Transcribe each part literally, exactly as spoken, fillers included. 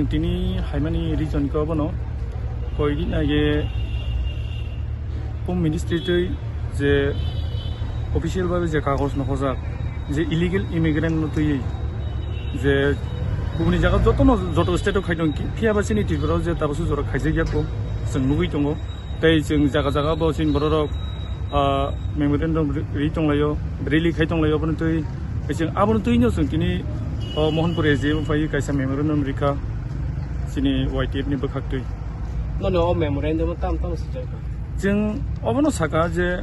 Tini haimani reason khe obono, koidin age Home Ministry twi je official babe je kagoj no hojak, je illegal immigrant no twiwi je bumuni jaga jotono, joto state o khaidong, phiya ba chini Tripura o je tabukhe jora khaijak ya ko, chwng nugwi tongo. Tei chwng jaga jaga bo chini bororok, ah, memorandum ri-, ri tonglaio, rally khai tonglaio, abono twi, chwng abono twino chwng tini, oh, Mohanpur S D M phai kaisa memorandum rikha chini Y T F ni bwkhak twi. Nono o memorandum o tam tam swijak kha? Chwng obono saka je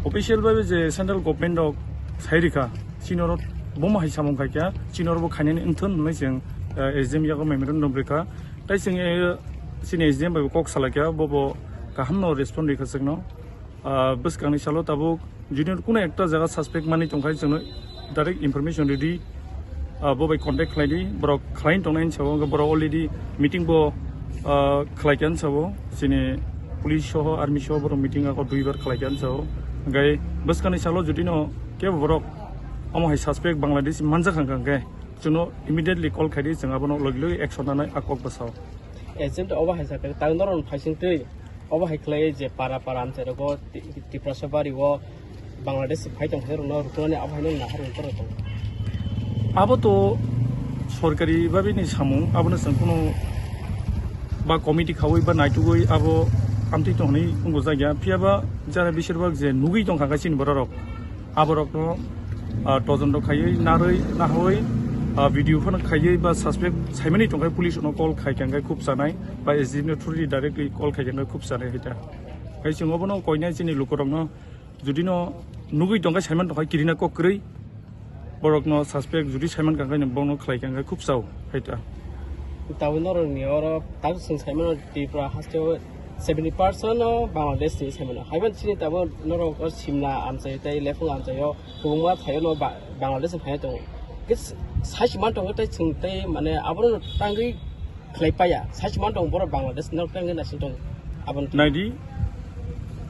official bai je central government rok sai rikha, chini oro buma hai samung khaikha, chini oro bo khainani wngthon hwnwi chwng, eh, S D M yago memorandum rikha. Tai chwng, eh, chini S D M bai bo kok salai kha, bo bo kaham no respond ri kha chwng no. Ah, bwskang ni salo tabuk junior kuno ekta jaga suspect mani tong khai chwng no direct information ridi, ah, bo bai contact khlai di, borok khlai tong nai sabo, borok already meeting bo, ah, khlai kha sabo, chini police soho, army soho borok meeting ako dui bar khlai kha sabo. Hingke bwskang ni salo jodi no kebo borok omo hai suspect Bangladesh manjak hwnkha hingke, chwng no immediately call khai di, chwng abono logi logi action nanai a kok bwsao. Agent obo hai sakha, tang norok phaising twi obo hai khlai je para para amchai rogo Ti-, Tiprasa bari o Bangladesh phai tong phai rokno rukunani abo hai no nahar rok tong. Abo to sorkari babi ni samung, abono chwng kuno ba committee khaui ba naitugui abo amtwi tong hinui wngbo jakya. Phiya ba jara beshirbak je nugui tong kha chini borok rok. Aborokno, ah, todonto khaiwi, narwi, nahoi, ah, video phano khaiwi ba suspect saimani tongkhai police no call khai kha hwnkhe khub chanai, ba S D M no through di directly call khai kha hwnkhe khub chanai hai ta. Hai chwng obono koinai chini lukurokno jodi no nugwi tongkhai saiman tongkhai kirina kok kwrwi, borokno suspect jodi saiman kha hwnkhe bono khlai kha hwnkhe khub chao hai ta. Tabuk norokni oro tak chwng saimano Tripura hasteo seventy percent no Bangladesh ni saimano. Haiban chini tabuk norok o Simla amchai tei Lephung amchai o kwbangma thaio no ba-, Bangladesh ni phai tongo. Kis sai si man tongo tei chwng tei mane abono tangwi khlai paya. Sai si man tongo borok Bangladesh ni norok tangwi naising tongo. Aboni Naidi,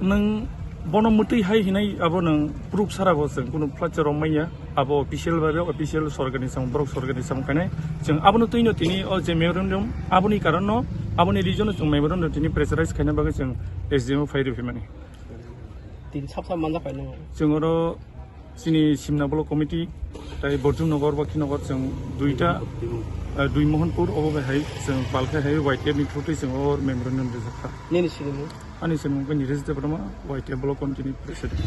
nwng bono mwtwi hai hinai abo nwng proof sara bo chwng kunu phlacharo manya. Abo official bai official sorkar ni samung, borok sorkar ni samung khainai. Chwng abono twino tini o je memorandum, aboni karon no, aboni reason no chwng memorandum tini pressurize khaina bagwi chwng S D M o phai rw phimani. Tin sap sap manjak pai nang. Chwng oro chini Simna Block Committee, tai Borjum Nagar, Bakhi Nagar chwng duita, eh, dui Mohanpur obo bai hai chwng palkhe hai Y T F ni through twi chwng o memorandum rijak kha. Nini sinimung? Ani sinimung khe Niresh Debbarma, Y T F Block Committee ni President.